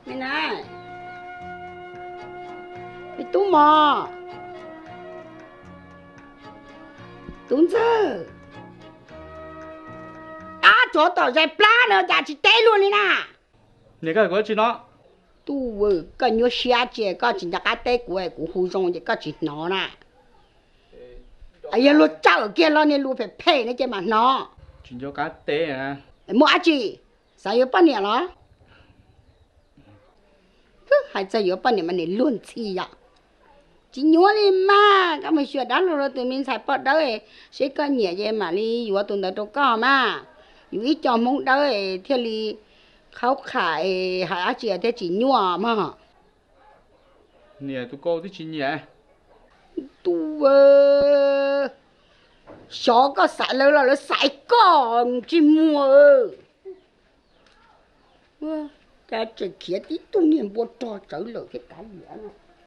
Me na, me tub mos, tub ntxawg, ab tsov tom zais plab no cas tsis teb luag li na? Niam, koj tsis no. Tub, koj nyuaj siab tsi, koj tsis nco qab teb kuv, kuv hu zoo ces koj tsis hnov na. Yog luag tsawm kiag los niag lus phem phem no ces mam hnov. Tsis nco qab teb. Muaj dab tsi? Xav yuav poj niam los? Hais txog yuav poj niam mas niam luag ntxhi yom. Tsis nyuaj li mas, koj mus xyuas dab laug tus me ntxhais poj dawb, seb koj nyiam ces mam li yuav tus ntawd rau koj mas. Yus ib co Hmoob dawb thiaj li qhaub qham, hais dab tsi thiaj tsis nyuaj mog. Niam, tus ko twb tsis nyiam. Tub, xyov koj xaiv lawv los lawv xaiv koj, tsis muag. Cas tseem khiav tib tug niag npua rog tsawv lawm thiab kav liam.